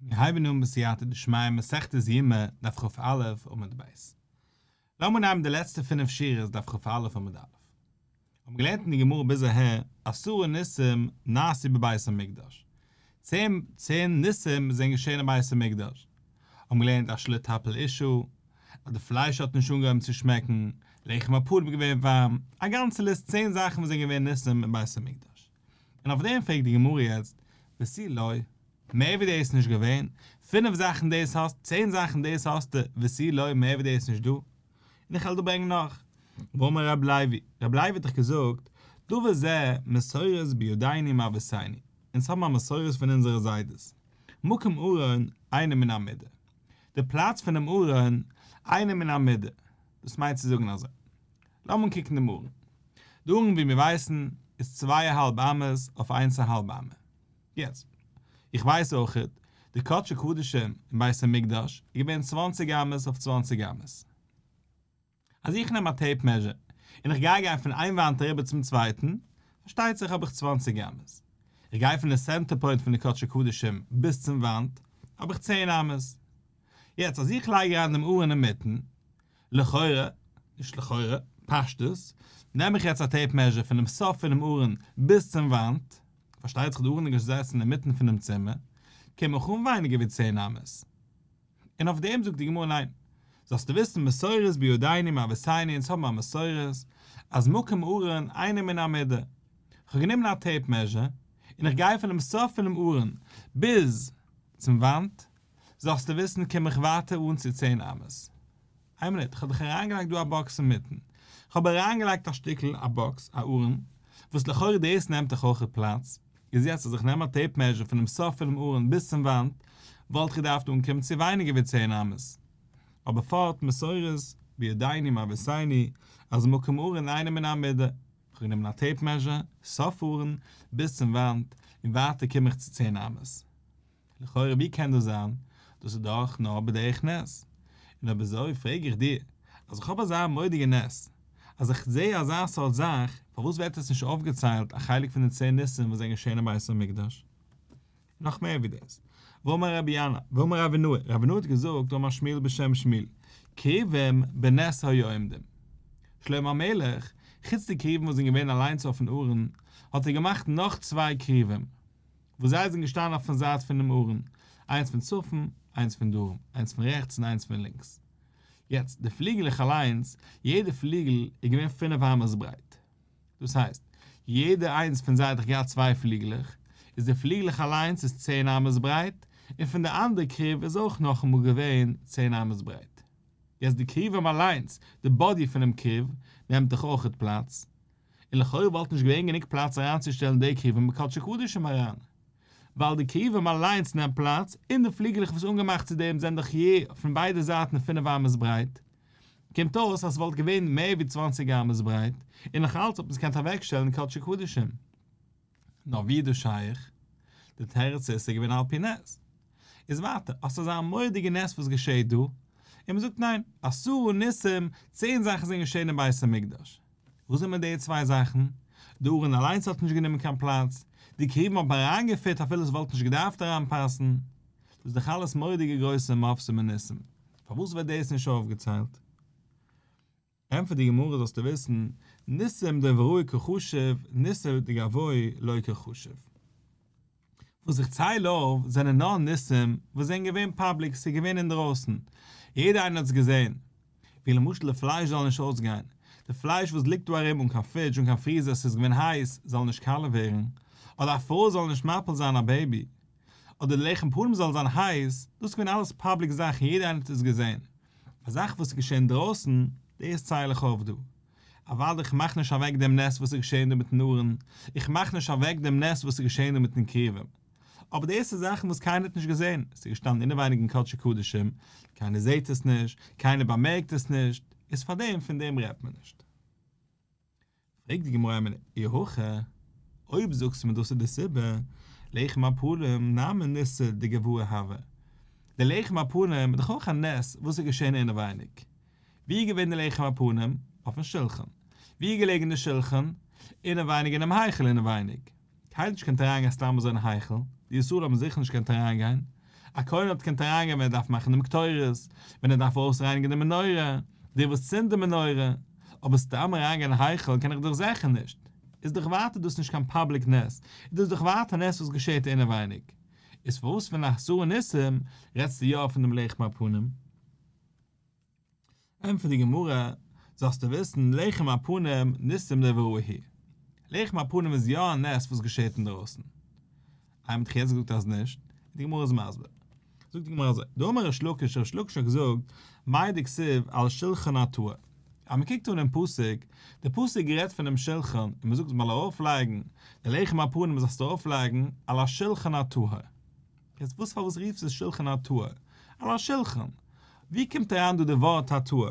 מיר הייבן אן בסייעתא דשמיא מסכת יומא דף כ"א עמוד ב'. לאמיר נעמען די לעצטע פינף שורות דף כ"א עמוד א'. האבן געלערנט אין די גמרא ביז אהער, עשרה ניסים נעשו בבית המקדש. צען צען ניסים זענען געשען אין בית המקדש. האבן געלערנט אשר לא תפיל אשה, אז די פלייש האט נישט אנגעהויבן צו שמעקן, לחם הפנים איז געווען ווארעם, א גאנצע ליסט צען זאכן וואס זענען געווען ניסים אין בית המקדש. און אויף דעם פרעגט די גמרא יעצט, ותו לא, מער ווי דאס איז נישט געווען, פינף זאכן דאס האסט, צען זאכן דאס האסטו, ותו לא, מער ווי דאס איז נישט דא. און איך וועל דא ברענגען נאך. והאמר רבי לוי, רבי לוי האט דאך געזאגט, דבר זה מסורת בידינו מאבותינו, אונז האבן א מסורת פון אונזערע זיידעס, מקום ארון אינו מן המידה, די פלאץ פונעם ארון אינו מן המידה, דאס מיינט צו זאגן אזוי, לאמיר אנקוקן דעם ארון. די ארון ווי מיר ווייסן איז צוויי א האלב אמות אויף איינס א האלב אמה. יעצט, איך ווייס אויכעט, די קדשי קדשים אין בית המקדש איז געווען צוואנציג אמות אויף צוואנציג אמות. אז איך נעם א tape measure און איך גיי גיין פון איין וואנט אריבער צום צווייטן, פארשטייט זיך האב איך צוואנציג אמות. איך גיי פון די center point פון די קדשי קדשים ביז צום וואנט, האב איך צען אמות. יעצט אז איך לייג אריין דעם ארון אינמיטן, לכאורה, נישט לכאורה, פשטות, נעם איך יעצט א tape measure פונעם סוף פונעם ארון ביז צום וואנט, פארשטייט זיך די ארון איז געזעסן אינמיטן פונעם צימער, קום איך אן ווייניגער ווי צען אמות. און אויף דעם זאגט די גמרא ניין, זאלסטו וויסן מסורת בידינו מאבותינו אונז האבן א מסורת אז מקום ארון אינו מן המידה, כ'האב גענומען א tape measure און איך גיי פונעם סוף פונעם ארון ביז צום וואנט, זאלסטו וויסן קום איך ווייטער אן צו צען אמות. איין מינוט, כ'האב דאך אריינגעלייגט דא א box אינמיטן. כ'האב אריינגעלייגט א שטיקל, א box, א ארון, וואס לכאורה דאס נעמט דאך אויכעט פלאץ. איז יעצט אז איך נעם א tape measure פונעם סוף פונעם ארון ביז צום וואנט, וואלט איך געדארפט אנקומען צו ווייניגער ווי צען אמות. אבער פארט מסורת בידינו מאבותינו אז מקום ארון אינו מן המידה. כ'האב גענומען א tape measure, סוף ארון, ביז צום וואנט, און ווייטער קום איך צו צען אמות. לכאורה ווי קען דאס זיין? דאס איז דאך נאר בדרך נס. און אויב אזוי פרעג איך דיר, אז איך האב אזא מורא'דיגע נס, אז איך זע אזא סארט זאך, פארוואס ווערט עס נישט אויפגעציילט א חלק פון די צען ניסים וואס זענען געשען אין בית המקדש? נאך מער ווי דאס, ואמר רבי ינאי, ואמר רבינאי, רבינאי האט געזאגט, אמר שמואל בשם שמואל, כרובים בנס היו עומדים. שלמה המלך, חוץ די כרובים וואס זענען געווען אליינס אויפן ארון, האט ער געמאכט נאך צוויי כרובים, וואס זיי זענען געשטאנען אויפן זייט פונעם ארון, איינס פון צפון, איינס פון דרום, איינס פון רעכטס און איינס פון לינקס. יעצט, די פליגלעך אליינס, יעדע פליגל איז געווען פינף אמות ברייט. דאס הייסט, יעדע איינס פון זיי האט דאך געהאט צוויי פליגלעך, איז די פליגלעך אליינס איז צען אמות ברייט, און פון די אנדערע כרוב איז אויך נאכאמאל געווען צען אמות ברייט. יעצט די כרובים אליינס, די body פונעם כרוב, נעמט דאך אויכעט פלאץ, און לכאורה וואלט נישט געווען גענוג פלאץ אריינצושטעלן די כרובים בקדשי קדשים אריין, ווייל די כרובים אליינס נעמט פלאץ, און די פליגלעך וואס אנגעמאכט צו דעם זענען דאך יע פון ביידע זייטן פינף אמות ברייט, קומט אויס אז ס'וואלט געווען מער ווי צוואנציג אמות ברייט, און נאך אלץ האט מען עס געקענט אוועקשטעלן אין קדשי קדשים. נאר ווי איז דאס שייך? די תירוץ איז ס'איז געווען על פי נס. איז ווייטער, האסט אזא מורא'דיגע נס וואס געשעהט דא? און מ'זאגט ניין, עשרה ניסים, צען זאכן זענען געשעהן אין בית המקדש. וואס זענען די צוויי זאכן? די ארון אליינס האט נישט גענומען קיין פלאץ, די כרובים האט מען אריינגעפיט אפילו עס וואלט נישט געדארפט אריינפאסן. דאס איז דאך אלעס מורא'דיגע גרויסע מופתים און ניסים, פארוואס ווערט דאס נישט אויפגעציילט? ענטפערט די גמרא זאלסטו וויסן, ניסים דאבראי קא חשיב, ניסים דגואי לא קא חשיב. וואס איך צייל אויף זענען נאר ניסים וואס זענען געווען public, ס'איז געווען אינדרויסן, יעדער איינער האט עס געזען, ווי למשל די פלייש זאל נישט אויסגיין, די פלייש וואס ליגט דא ארום אן קיין fridge אן קיין freezer ס'איז געווען הייס זאל נישט קאלע ווערן, אדער א פרוי זאל נישט מפיל זיין א baby, אדער די לחם פנים זאל זיין הייס, דאס איז געווען אלעס public זאכן יעדער איינער האט עס געזען. א זאך וואס איז געשען דרויסן, דאס צייל איך אויף דא. אוודאי איך מאך נישט אוועק דעם נס וואס איז געשען דא מיטן ארון, איך מאך נישט אוועק דעם נס וואס איז געשען דא מיטן כרובים. אבער דאס איז זאכן וואס קיינער האט נישט געזען, עס איז געשטאנען אינעווייניג אין קדשי קדשים, קיינער זעט עס נישט, קיינער באמערקט עס נישט, איז פארדעם פון דעם רעדט מען נישט. פרעגט די גמרא איין מינוט, אי הכי, אויב זאגסטו מיר דאס איז די סיבה, לחם הפנים נמי ניסא דגואי הוה, די לחם הפנים איז דאך אויך א נס וואס איז געשען אינעווייניג, ווי איז געווען די לחם הפנים? אויפן שולחן. ווי איז געלעגן די שולחן? אינעווייניג אינעם היכל אינעווייניג. קיינער האט נישט געקענט אריינגיין סתם אזוי אין היכל, די ישראל האבן זיכער נישט געקענט אריינגיין. א כהן האט געקענט אריינגיין ווען ער דארף מאכן דעם קטורת, ווען ער דארף אויסרייניגן די מנורה, דער וואס צינדט די מנורה, אבער סתם אריינגיין אין היכל קען איך דאך זיכער נישט. איז דאך ווייטער דאס נישט קיין פאבליק נס, איז דאס דאך ווייטער א נס וואס געשעהט אינעווייניג. איז פארוואס פון עשרה ניסים רעדסטו יא פון דעם לחם הפנים? ענטפערט די גמרא, זאלסטו וויסן, לחם הפנים ניסים דאבראי הוא. לחם הפנים איז יא א נס וואס געשעהט אינדרויסן. איי מ'האט דאך יעצט געזאגט אז נישט? די גמרא איז מסביר. זאגט די גמרא אזוי, דאמר ריש לקיש, ריש לקיש האט געזאגט, מאי דכתיב על שלחן הטהור. אז מ'קוקט אן דעם פסוק, דער פסוק רעדט פונעם שלחן, און מ'זאגט מ'זאל ארויפלייגן די לחם הפנים זאלסטו ארויפלייגן על השלחן הטהור. יעצט וואס פארוואס רופסטו עס שלחן הטהור? על השלחן. ווי קומט אריין דא די ווארט הטהור?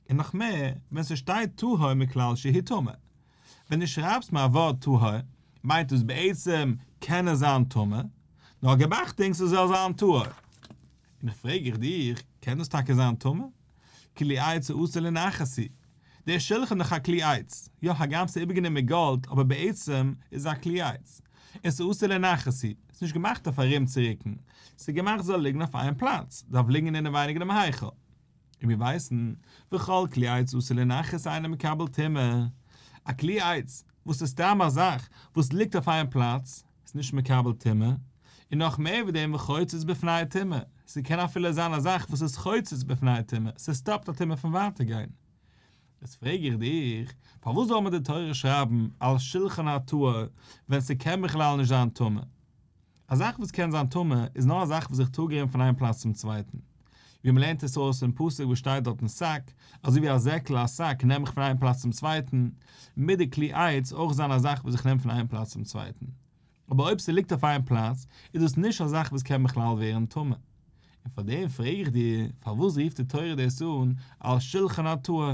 און נאך מער, ווען ס'שטייט טהור מכלל שהוא טמא. ווען דו שרייבסט מיר א ווארט טהור, מיינט דאס בעצם קען עס זיין טמא, נאר געב אכטונג ס'זאל זיין טהור. און איך פרעג איך דיך, קען דאס טאקע זיין טמא? כלי עץ העשוי לנחת הוא. דער שלחן איז דאך א כלי עץ, יא הגם ס'איז איבערגענומען מיט גאלד אבער בעצם איז עס א כלי עץ, און ס'איז עשוי לנחת הוא, ס'איז נישט געמאכט אויף ארומצורוקן, ס'איז געמאכט ס'זאל ליגן אויף איין פלאץ, דארף ליגן אינעווייניג אינעם היכל. און מיר ווייסן, וכל כלי עץ העשוי לנחת אינו מקבל טומאה, א כלי עץ וואס איז סתם א זאך וואס ליגט אויף איין פלאץ, איז נישט מקבל טומאה, און נאך מער ווי דעם וחוצץ בפני טומאה, ס'קען אפילו זיין א זאך וואס איז חוצץ בפני טומאה, ס'סטאפט א טומאה פון ווייטער גיין. איז פרעג איך דיך, פארוואס זאל מיר די תורה שרייבן על שלחן הטהור ווען ס'קען בכלל נישט זיין טמא? א זאך וואס קען זיין טמא איז נאר א זאך וואס איך טראג ארום פון איין פלאץ צום צווייטן. ווי מ'לערנט עס אויס אין פסוק וואס שטייט דארט אין שק, אזוי ווי א זעקל א שק נעם איך פון איין פלאץ צום צווייטן, מוז די כלי עץ אויך זיין א זאך וואס איך נעם פון איין פלאץ צום צווייטן. אבער אויב ס'ליגט אויף איין פלאץ, איז דאס נישט א זאך וואס קען בכלל ווערן טמא. און פאר דעם פרעג איך דיר, פארוואס רופט די תורה דאס אן על שלחן הטהור?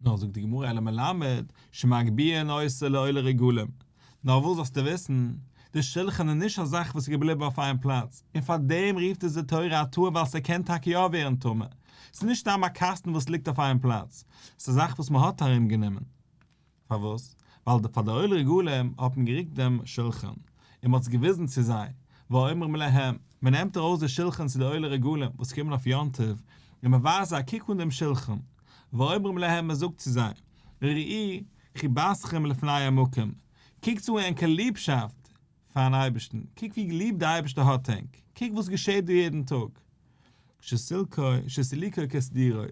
נאר זאגט די גמרא אלא מלמד שמגביהין אותו לעולי רגלים, נאר וואס זאלסטו וויסן, די שלחן איז נישט א זאך וואס איז געבליבן אויף איין פלאץ, און פאר דעם רופט עס די תורה א טהור ווייל ס'קען טאקע יא ווערן טמא, ס'איז נישט סתם א קאסטן וואס ליגט אויף איין פלאץ, ס'איז א זאך וואס מ'האט ארום גענומען. פארוואס? ווייל פאר די עולי רגלים האט מען גערוקט דעם שלחן, און מ'האט עס געוויזן צו זיי, ואומרים להם, מען נעמט ארויס די שלחן צו די עולי רגלים וואס קומען אויף יום טוב, און מען ווייזט זיי, קוק אן דעם שלחן, ואומרים להם, מען זאגט צו זיי, ראו חיבתכם לפני המקום, קוקטס אן ענקער ליבשאפט פארן אייבערשטן, קוק ווי ליב דער אייבערשטער האט ענק, קוק וואס געשעט דא יעדן טאג. שסילוקו כסידורו,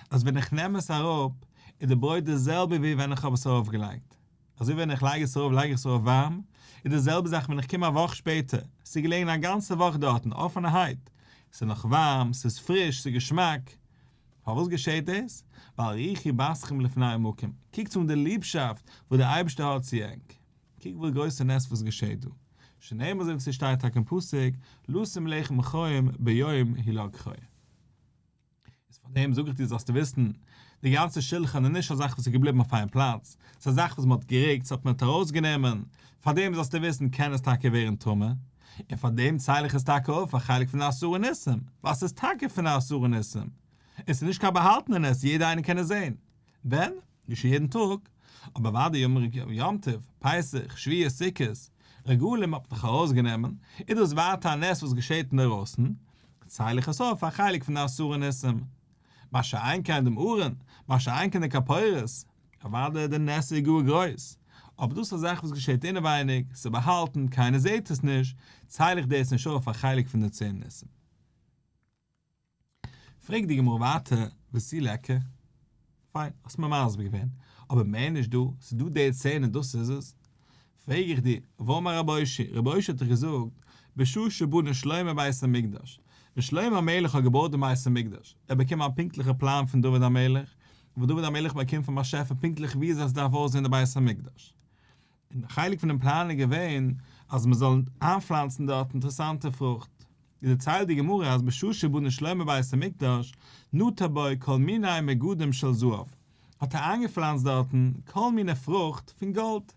אז ווען איך נעם עס אראפ, איז די ברויט די זעלבע ווי ווען איך האב עס ארויפגעלייגט. אזוי ווען איך לייג עס ארויף לייג איך עס ארויף ווארעם, איז די זעלבע זאך ווען איך קום א וואך שפעטער, עס איז געלעגן א גאנצע וואך דארטן אפענערהייט, עס איז נאך ווארעם, עס איז פריש, עס איז געשמאק. פארוואס געשעט דאס? ווייל ראו חיבתכם לפני המקום, קוקטס אן די ליבשאפט וואס דער אייבערשטער האט צו ענק. קוק וואס גרויסע נס וואס געשעט דא. שנאמר אזוי ווי ס'שטייט טאקע אין פסוק, לשום לחם חיים ביום הלקחו. איז פאר דעם זאג איך דיר זאלסטו וויסן, די גאנצע שלחן איז נישט א זאך וואס איז געבליבן אויף איין פלאץ, ס'איז א זאך וואס מ'האט גערוקט, ס'האט מען ארויסגענומען, פאר דעם זאלסטו וויסן קען עס טאקע ווערן טמא, און פאר דעם צייל איך עס טאקע אויף א חלק פון די עשרה ניסים, ווייל ס'איז טאקע פון די עשרה ניסים, און ס'איז נישט קיין באהאלטענע נס, יעדער איינער קען עס זען. ווען? נישט יעדן טאג, אבער אוודאי יום טוב, פסח, שבועות, סוכות, רגלים האט מען דאך ארויסגענומען, איז דאס ווייטער א נס וואס געשעט אינדערויסן, צייל איך עס אויף א חלק פון די עשרה ניסים. מה שאין כן דעם ארון, מה שאין כן די כפורת, אוודאי די נס איז גאר גרויס, אבער דאס איז א זאך וואס געשעט אינעווייניג, ס'איז באהאלטן, קיינער זעט עס נישט, צייל איך דאס נישט אויף א חלק פון די צען ניסים. פרעגט די גמרא ווייטער, ותו ליכא? פיין, האסט מיר מסביר געווען, אבער מער נישט דא, ס'איז דא די צען און דאס איז עס. פרעג איך דיר, והאמר רב אושעיא, רב אושעיא האט דאך געזאגט, בשעה שבנה שלמה בית המקדש, ווען שלמה המלך האט געבויט דעם בית המקדש, ער האט באקומען א פונקטליכע פלאן פון דוד המלך, וואס דוד המלך האט באקומען פון באשעפער פונקטליך ווי אזוי עס דארף אויסזען די בית המקדש. און א חלק פון דעם פלאן איז געווען אז מען זאל איינפלאנצן דארט אינטערעסאנטע פרוכט. איז דערציילט די גמרא אז בשעה שבנה שלמה בית המקדש נטע בו כל מיני מגדים של זהב, האט ער איינגעפלאנצט דארטן כל מיני פרוכט פון גאלד,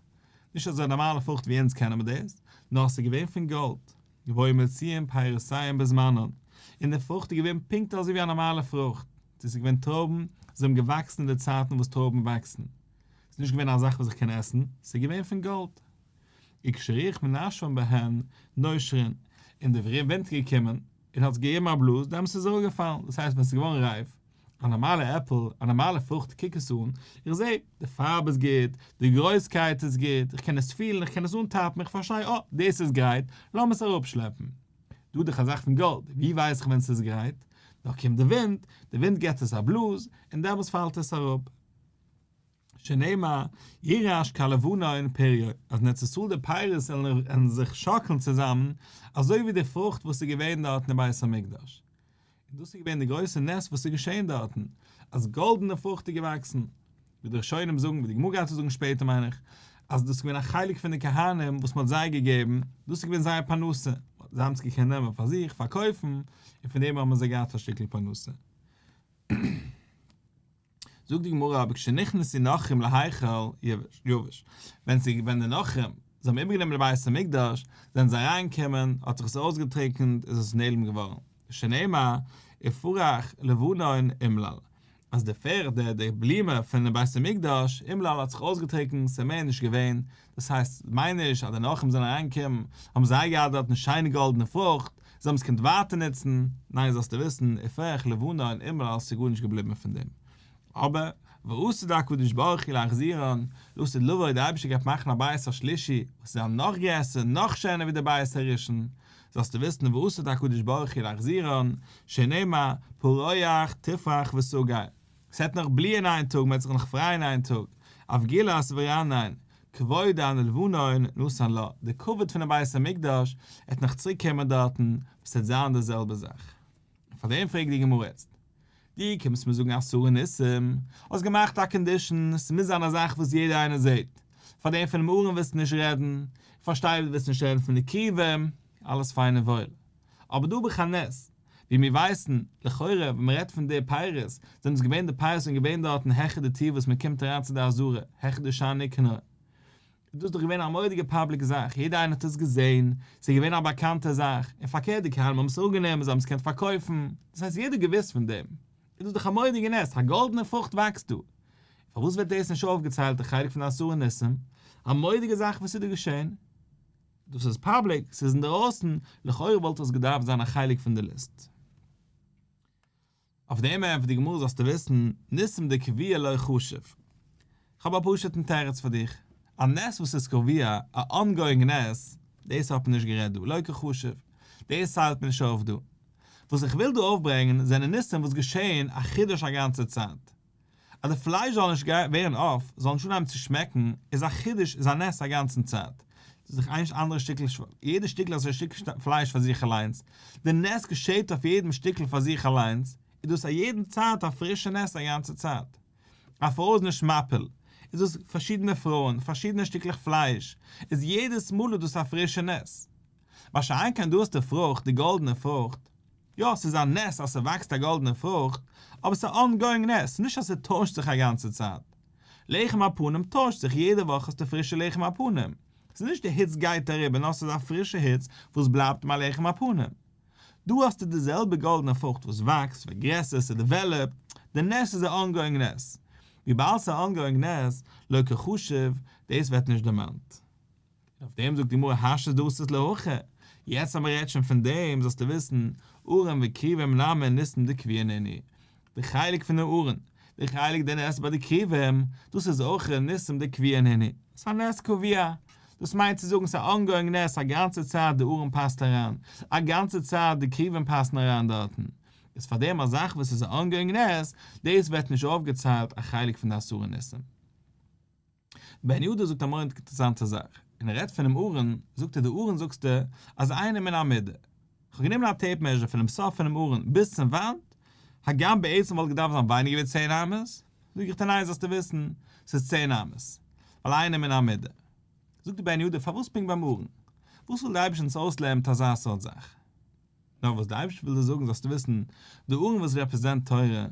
נישט אזוי נארמאלע פרוכט ווי אונז קענען מיר דאס, נאר עס איז געווען פון גאלד, והיו מוציאין פירותיהם בזמנן, און די פרוכט איז געווען פונקט אזוי ווי א נארמאלע פרוכט, צו עס איז געווען טרויבן, זיי האבן געוואקסן אין די צייטן וואס טרויבן וואקסן, ס'איז נישט געווען א זאך וואס איך קען עסן, ס'איז געווען פון גאלד. וכשרוח מנשבה בהן נושרין. און די ווינט איז געקומען און האט עס געגעבן א בלאז, דעמאלטס איז עס אראפגעפאלן, דאס הייסט ווען עס איז געווארן רייף, א נארמאלע עפל, א נארמאלע פרוכט, קוק עס אן, איך זע, די פארב איז גוט, די גרויסקייט איז גוט, איך קען עס פילן, איך קען עס אנטאפן, איך פארשטיי, אה, דאס איז גרייט, לאמיר עס אראפשלעפן. דא דאך א זאך פון גאלד, ווי ווייס איך ווען ס'איז גרייט? נאר קומט די ווינט, די ווינט געבט עס א בלאז, און דעמאלטס פאלט עס אראפ. שנאמר, ירעש כלבנון פריו, אז אין ארץ ישראל די פירות וועלן זיך שאקלן צוזאמען, אזוי ווי די פרוכט וואס איז געווען דארטן אין בית המקדש. און דאס איז געווען די גרויסע נס וואס איז געשען דארטן, אז גאלדענע פרוכט איז געוואקסן, ווי די ראשונים זאגן, ווי די גמרא גייט צו זאגן שפעטער מיין איך, אז דאס איז געווען א חלק פון די כהנים וואס מען האט זיי געגעבן, דאס איז געווען זייער פרנסה, זיי האבן עס געקענט נעמען פאר זיך, פארקויפן, און פון דעם האבן זיי געהאט א שטיקל פרנסה. זאגט די גמרא אבער כשנכנסו נכרים להיכל יבש, ווען ס'איז ווען די נכרים זיי האבן איבערגענומען די בית המקדש, זענען זיי אריינגעקומען, האט זיך עס אויסגעטריקענט, איז עס נעלם געווארן, שנאמר, ופרח לבנון אומלל, אז די פרח די די בלימע פונעם בית המקדש אומלל האט זיך אויסגעטריקענט, ס'איז מער נישט געווען, דאס הייסט, מיין נישט אז די נכרים זענען אריינגעקומען, האבן זיי געהאט דארטן שיינע גאלדענע פרוכט, זיי האבן עס געקענט ווייטער נוצן, ניין זאלסטו וויסן, ופרח לבנון אומלל ס'איז גארנישט געבליבן פון דעם. אבער, ועתיד הקדוש ברוך הוא להחזירן, לעתיד לבוא די אייבערשטער גייט מאכן א בית השלישי, וואס איז א נאך גרעסער, נאך שענער ווי די בית הראשון, זאלסטו וויסן ועתיד הקדוש ברוך הוא להחזירן, שנאמר, פרוח תפרח ותגל. ס'וועט נאך בליען איין טאג, מ'וועט זיך נאך פרייען איין טאג, אף גילת ורנן, כבוד הלבנון נתן לה, די כבוד פונעם בית המקדש וועט נאך צוריק קומען דארטן, וואס וועט זיין די זעלבע זאך. און פאר דעם פרעגט די גמרא איצט, דו קומסט מיר זאגן עשרה ניסים, האסט געמאכט א condition, ס'מוז זיין א זאך וואס יעדער איינער זעט, פאר דעם פונעם ארון ווילסטו נישט רעדן, איך פארשטיי דו ווילסט נישט רעדן פון די כרובים, אלעס פיין און וואויל, אבער דא האב איך א נס, ווי מיר ווייסן, לכאורה ווען מען רעדט פון די פירות, זענען עס געווען די פירות זענען געווען דארטן העכער די טיר וואס מען קומט אריין צו די עזרה, העכער די שער ניקנור. איז דאס דאך געווען א מורא'דיגע public זאך, יעדער איינער האט עס געזען, ס'איז געווען א באקאנטע זאך, און פארקערט די כהנים האבן עס אראפגענומען, זיי האבן עס געקענט פארקויפן, דאס הייסט יעדער האט געוואוסט פון דעם. איז דאס דאך א מורא'דיגע נס, א גאלדענע פרוכט וואקסט דא. פארוואס ווערט דאס נישט אויפגעציילט די חלק פון די עשרה ניסים? א מורא'דיגע זאך וואס איז דא געשען? דאס איז public, ס'איז אינדערויסן, לכאורה וואלט עס געדארפט זיין א חלק פון די ליסט. אויף דעם ענטפערט די גמרא זאלסטו וויסן, ניסים דקביעי לא חשיב. כ'האב א פשוט'ן תירוץ פאר דיך, א נס וואס איז קבוע, א ongoing נס, דאס האט מען נישט גערעדט דא, לא קחשיב, דאס ציילט מען נישט אויף דא. וואס איך וויל דא אויפברענגען זענען ניסים וואס געשעען א חידוש א גאנצע צייט. אז די פלייש זאל נישט ווערן off, זאל נישט אנהייבן צו שמעקן, איז א חידוש, איז א נס א גאנצן צייט. ס'איז דאך איין אנדערע שטיקל, יעדע שטיקל איז א שטיקל פלייש פאר זיך אליינס, די נס געשעט אויף יעדעם שטיקל פאר זיך אליינס, איז דאס א יעדן צייט א פרישע נס א גאנצע צייט. א פרוי איז נישט מפיל, איז דאס פארשידענע פרויען, פארשידענע שטיקלעך פלייש, איז יעדעס מאל איז דאס א פרישע נס. מה שאין כן דא האסטו פרוכט, די גאלדענע פרוכט, יא ס'איז א נס אז ס'וואקסט א גאלדענע פרוכט, אבער ס'איז א ongoing נס, ס'איז נישט אז ס'טוישט זיך א גאנצע צייט. לחם הפנים טוישט זיך, יעדע וואך האסטו פרישע לחם הפנים. ס'איז נישט די היץ גייט אריבער נאר ס'איז א פרישע היץ וואס בלייבט אין א לחם הפנים. דא האסטו די זעלבע גאלדענע פרוכט וואס וואקסט, ווערט גרעסער, ס'דעוועלעפט, די נס איז א ongoing נס. וויבאלד ס'איז א ongoing נס, לא קחשיב, דאס ווערט נישט דערמאנט. און אויף דעם זאגט די גמרא השתא דאתית להכי, יעצט אז מען רעדט שוין פון דעם זאלסטו וויסן, ארון וכרובים נמי ניסים דקביעי נינהו, די חלק פון די ארון, די חלק די נס ביי די כרובים, דאס איז אויך ניסים דקביעי נינהו, ס'איז א נס קבוע, דאס מיינט צו זאגן ס'איז א ongoing נס א גאנצע צייט די ארון פאסט אריין, א גאנצע צייט די כרובים פאסן אריין דארטן, איז פאר דעם א זאך וואס איז א ongoing נס, דאס ווערט נישט אויפגעציילט א חלק פון די עשרה ניסים. בן יהודה זאגט א מורא'דיג אינטערעסאנטע זאך, און ער רעדט פונעם ארון, זאגט ער די ארון זאגסטו אז אינו מן המידה, כ'האב גענומען א tape measure פונעם סוף פונעם ארון ביז צום וואנט, הגם בעצם וואלט געדארפט זיין ווייניגער ווי צען אמות, זאג איך דיר ניין זאלסטו וויסן, ס'איז צען אמות, ווייל אינו מן המידה. זאגט דער בן יהודה פארוואס פונקט ביים ארון? וואס וויל דער אייבערשטער אונז אויסלערנען מיט אזא סארט זאך? נאר וואס דער אייבערשטער וויל דיר זאגן זאלסטו וויסן, די ארון וואס represent תורה,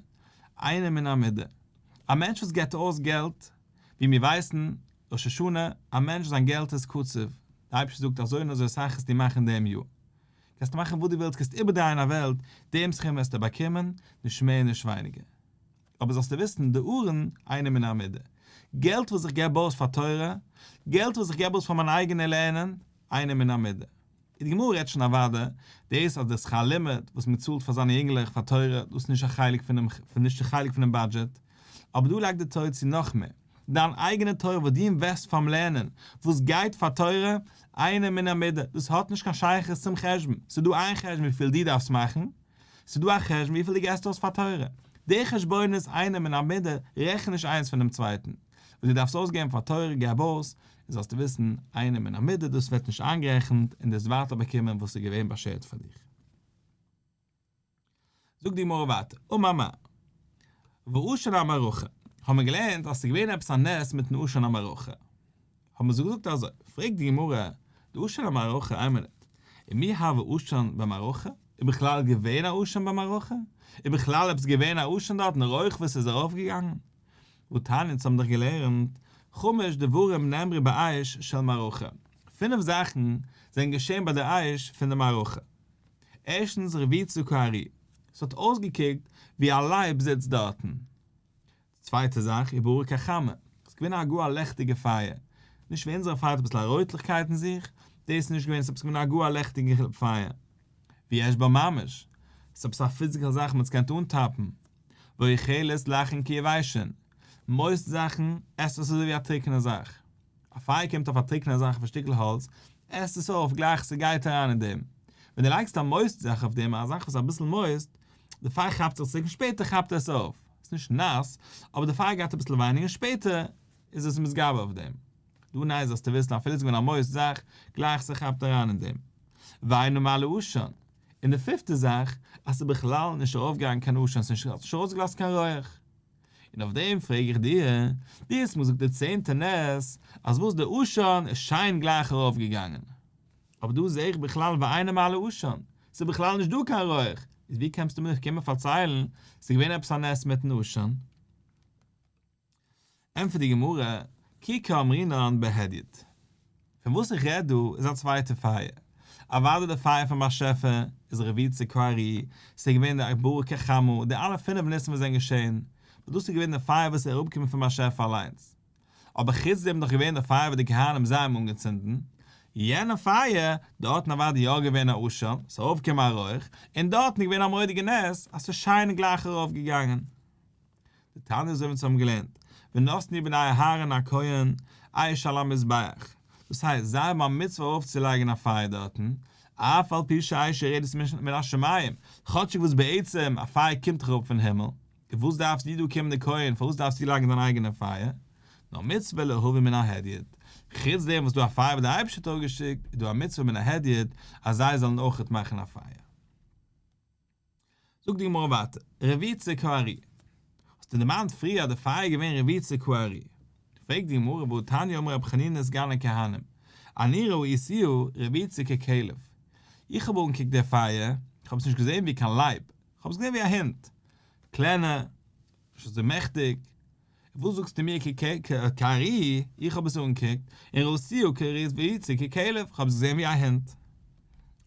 אינו מן המידה. א מענטש וואס געבט אויס געלט, ווי מיר ווייסן, ראש השנה, א מענטש זיין געלט איז קצוב, דער אייבערשטער זאגט אזוי און אזוי אסאך וועסטו מאכן דעם יאר. קענסטו מאכן וואס דו ווילסט, קענסט איבערדרייען א וועלט, דעם סכום וועסטו באקומען, נישט מער און נישט ווייניגער. אבער זאלסטו וויסן, די ארון, אינו מן המידה. געלט וואס איך געב אויס פאר תורה, געלט וואס איך געב אויס פאר מיין אייגענע לערנען, אינו מן המידה. די גמרא רעדט שוין אוודאי דאס אז די שכר לימוד וואס מען צאלט פאר זיינע יונגלעך פאר תורה דאס איז נישט א חלק פונעם נישט א חלק פונעם באדזשעט, אבער דא לייגט די תורה צו נאך מער, דיין אייגענע תורה וואס דו אינוועסט פאר'ן לערנען, וואס גייט פאר תורה, אינו מן המידה, דאס האט נישט קיין שייכות צום חשבון, ס'איז דא איין חשבון וויפיל דו דארפסט מאכן, ס'איז דא א חשבון וויפיל דו געסט אויס פאר תורה, די חשבונות אינו מן המידה רעכן נישט איינס פונעם צווייטן, וואס דו דארפסט אויסגעבן פאר תורה געב אויס, און זאלסטו וויסן, אינו מן המידה דאס ווערט נישט איינגערעכנט און דו וועסט ווייטער באקומען וואס איז געווען באשערט פאר דיך. זאגט די גמרא ווייטער, אמר מר. ועשן המערכה, האבן מיר געלערנט אז ס'איז געווען עפעס א נס מיטן עשן המערכה, האבן מיר געזאגט אזוי, פרעגט די גמרא, די עשן המערכה, איין מינוט, ומי הוה עשן במערכה? איז בכלל געווען א עשן במערכה? איז בכלל עפעס געווען א עשן דארטן רויך וואס איז ארויפגעגאנגען? והתניא אונז האבן דאך געלערנט, חמש דברים נאמרו באש של מערכה, פינף זאכן זענען געשען ביי די אש פון די מערכה. ערשטנס רבוצה כארי, ס'האט אויסגעקוקט ווי א לייב זיצט דארטן. צווייטע זאך, ובערה כחמה, ס'איז געווען א גאר א לעכטיגע פייער, נישט ווי אונזערע פייער האט אביסל א רויטליכקייט אין זיך, דאס איז נישט געווען, ס'איז עפעס געווען א גאר א לעכטיגע פייער. ויש בה ממש, ס'איז עפעס א פיזיקעל זאך מ'האט עס געקענט אנטאפן. ואוכלת לחין כיבשין, מויסט זאכן עסט עס אזוי ווי א טרוקענע זאך. א פייער קומט אויף א טרוקענע זאך אויף א שטיקל האלץ, עסט עס אויף גלייך ס'גייט אריין אין דעם. ווען דו לייגסט א מויסט זאך אויף דעם, א זאך וואס איז אביסל מויסט, די פייער כאפט זיך צוריק און שפעטער כאפט עס אויף. ס'איז נישט נאס, אבער די פייער גייט אביסל ווייניגער און שפעטער איז עס מתגבר אויף דעם. דא ניין זאלסטו וויסן אפילו ס'איז געווען א מויסט זאך, גלייך ס'כאפט אריין אין דעם. ואינה מעלה עשן. און די פיפטע זאך, אז ס'איז בכלל נישט ארויפגעגאנגען קיין עשן, ס'איז נישט ארויסגעלאזט קיין רויעך. און אויף דעם פרעג איך דיר, דו האסט מיר געזאגט די צענטע נס, אז וואס די עשן איז שיין גלייך ארויף געגאנגען, אבער דא זעה איך בכלל ואינו מעלה עשן, ס'איז בכלל נישט דא קיין רויעך, איז ווי קענסטו מיר קומען פארציילן ס'איז געווען עפעס א נס מיטן עשן? ענטפערט די גמרא, כי קאמרינן בהדיוט. פון וואס איך רעד דא איז א צווייטע פייער. אוודאי די פייער פון באשעפער איז רבוצה כארי, ס'איז געווען די ובערה כחמה, די אלע פינף ניסים וואס זענען געשען, וואס דאס איז געווען די פייער וואס איז אראפגעקומען פון באשעפער אליינס. אבער חוץ דעם איז נאך געווען די פייער וואס די כהנים זיי האבן אנגעצינדן, יענע פייער, דארטן אוודאי יא געווען א עשן, ס'איז ארויפגעקומען א רויך, און דארטן איז געווען א מורא'דיגע נס אז ס'איז שיין גלייך ארויפגעגאנגען. דתניא אזוי ווי אונז האבן געלערנט, ונתנו בני אהרן הכהן אש על המזבח, דאס הייסט זיי האבן א מצוה ארויפצולייגן א פייער דארטן, אף על פי שהאש יורדת מן השמים, כאטשיג וואס בעצם א פייער קומט דאך אראפ פון הימל, און וואס דארפסטו דא קומען די כהן, פארוואס דארפסטו לייגן דיין אייגענע פייער? נאר מצוה להביא מן ההדיוט, חוץ דעם וואס דא א פייער וואס דער אייבערשטער האט אראפגעשיקט, איז דא א מצוה מן ההדיוט אז זיי זאלן אויכעט מאכן א פייער. זאגט די גמרא ווייטער, רבוצה כארי. האסטו דערמאנט פריער אז די פייער איז געווען רבוצה כארי. פרעגט די גמרא והתניא אמר רבי חנינא סגן הכהנים, אני ראיתיה רבוצה ככלב. איך האב אנגעקוקט די פייער, איך האב עס נישט געזען ווי קיין לייב, איך האב עס געזען ווי א הונט. קלענער, נישט אזוי מעכטיג. וואס זאגסטו מיר כארי, איך האב עס אנגעקוקט, און ראיתיה רבוצה ככלב, איך האב עס געזען ווי א הונט.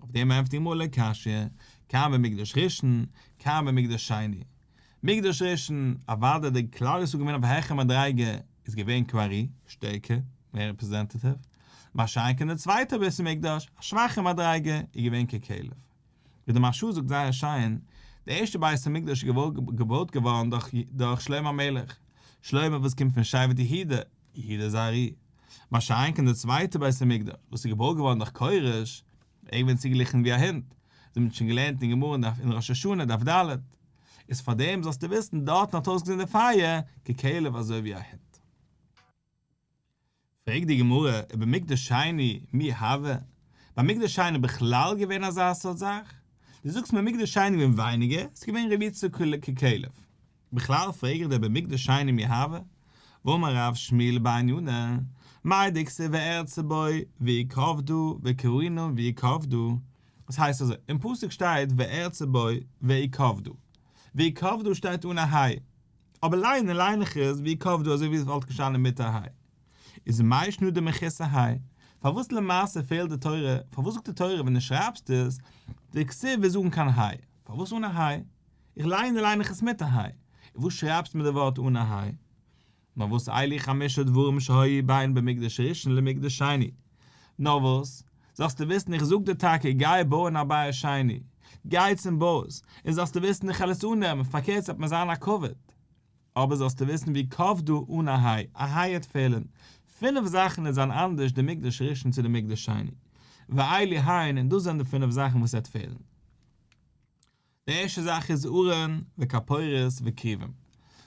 אויף דעם ענטפערט די גמרא לא קשיא, כאן במקדש ראשון, כאן במקדש שני. מקדש ראשון, אוודאי די כלל ישראל געווען אויף א העכערע מדריגה, איז געווען כארי, שטערקער, מער רעפרעזענטעטיוו, מה שאין כן די צווייטע בית המקדש, א שוואכע מדריגה, איז געווען ככלב. ווי די מהרש"א זאגט זייער שיין, די ערשטע בית המקדש איז געבויט געווארן דורך שלמה המלך, שלמה וואס קומט פון שבט יהודה, יהודה איז ארי, מה שאין כן די צווייטע בית המקדש וואס איז געבויט געווארן דורך כורש, ער געווען צוגעגליכן ווי א הונט, אזוי מ'האט שוין געלערנט אין גמרא אין ראש השנה דף ד', איז פארדעם זאלסטו וויסן דארטן האט אויסגעזען די פייער ככלב אזוי ווי א הונט. פרעגט די גמרא ובמקדש שני מי הוה, ביי מקדש שני איז בכלל געווען אזא סארט זאך? דו זאגסט מיר מקדש שני געווען ווייניגער, ס'איז געווען רבוצה ככלב. בכלל פרעג איך דיר במקדש שני מי הוה, והאמר רב שמואל בר ניינא, מאי דכתיב וארצה בו ואכבדה וקרנה ואכבדה, דאס הייסט אזוי, אין פסוק שטייט וארצה בו ואכבדה, ואכבדה שטייט אן א היי, אבער ליינען ליין איך עס ואכבדה אזוי ווי עס וואלט געשטאנען מיט א היי. איז מאי שנא דמחוסר היי? פארוואס למעשה פעלט די תורה, פארוואס זאגט די תורה ווען דו שרייבסט עס, די כתיב איז אן קיין היי? פארוואס אן א היי? איך ליין ליין איך עס מיט א היי. און וואס שרייבסטו מיט די ווארט אן א היי? נאר וואס אלו חמשה דברים שהיו בין במקדש ראשון למקדש שני. נאר וואס? זאלסטו וויסן איך זאג דיר טאקע גיי בויען א בית שני, גיי צום בויס, און זאלסטו וויסן איך וועל עס אננעמען, פארקערט ס'וועט מיר זיין א כבוד. אבער זאלסטו וויסן ואכבדה אן א היי, א היי העט פעלן, פינף זאכן וועט זיין אנדערש די מקדש ראשון צו די מקדש שני, ואלו הן און דאס זענען די פינף זאכן וואס העט פעלן. די ערשטע זאך איז ארון וכפורת וכרובים.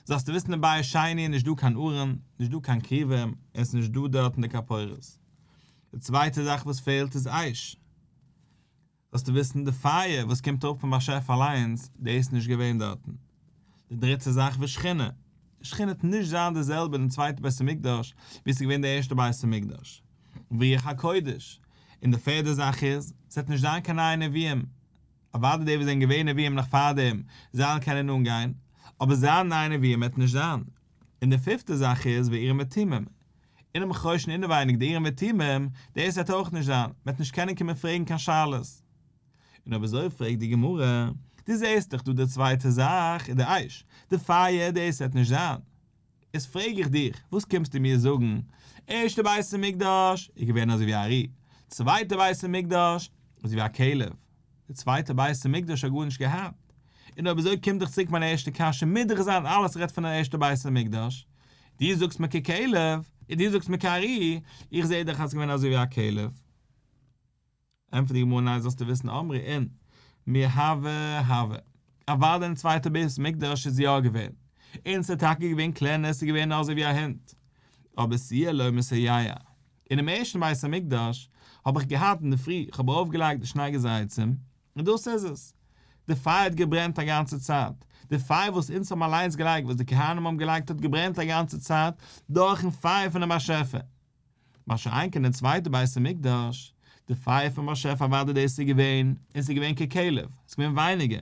זאלסטו וויסן אין בית שני איז נישט דא קיין ארון, נישט דא קיין כרובים, און עס איז נישט דא דארטן די כפורת. די צווייטע זאך וואס פעלט איז אש. זאלסטו וויסן די פייער וואס קומט אראפ פון באשעפער אליינס, דאס איז נישט געווען דארטן. די דריטע זאך ושכינה. די שכינה וועט נישט זיין די זעלבע אין די צווייטע בית המקדש ווי עס איז געווען די ערשטע בית המקדש. ורוח הקודש. און די פערדע זאך איז, עס וועט נישט זיין קיין נייע נביאים. אוודאי די וואס זענען געווען נביאים נאך פארדעם, זיי וועלן קענען אנגיין, אבער זיין נייע נביאים וועט נישט זיין. און די פיפטע זאך איז ואורים ותומים. אינעם חושן אינעווייניג די אורים ותומים, דאס וועט אויך נישט זיין, מ'וועט נישט קענען קומען פרעגן קיין שאלות. און אויב אזוי פרעגט די גמרא, דו זעסט דאך דא די צווייטע זאך איז די אש, די פייער, דאס וועט נישט זיין. איז פרעג איך דיך, וואס קומסטו מיר זאגן, ערשטע בית המקדש איז געווען אזוי ווי א ארי, צווייטע בית המקדש אזוי ווי א כלב, די צווייטע בית המקדש האט גארנישט געהאט, און אויב אזוי קומט דאך צוריק מיין ערשטע קשיא, מוז דאך זיין אלעס רעדט פון די ערשטע בית המקדש, דו זאגסט מיר ככלב, און דו זאגסט מיר כארי, איך זע דאך אז ס'איז געווען אזוי ווי א כלב. ענטפערט די גמרא ניין זאלסטו וויסן אמרי אין מיהוה הוה, אוודאי אין צווייטע בית מקדש איז יא געווען, און ס'איז טאקע געווען קלענער ס'איז געווען אזוי ווי א הונט, אבער סיוע לא מסייע, אינעם ערשטן בית המקדש האב איך געהאט אינדערפרי איך האב ארויף געלייגט די שני גזי עצים און דאס איז עס, די פייער האט געברענט א גאנצע צייט, די פייער וואס אונז האבן אליינס געלייגט וואס די כהנים האבן געלייגט האט געברענט א גאנצע צייט דורכן פייער פונעם באשעפער. מה שאין כן די צווייטע בית המקדש, די פייער פון באשעפער אוודאי דאס איז געווען, און ס'איז געווען ככלב, ס'איז געווען ווייניגער,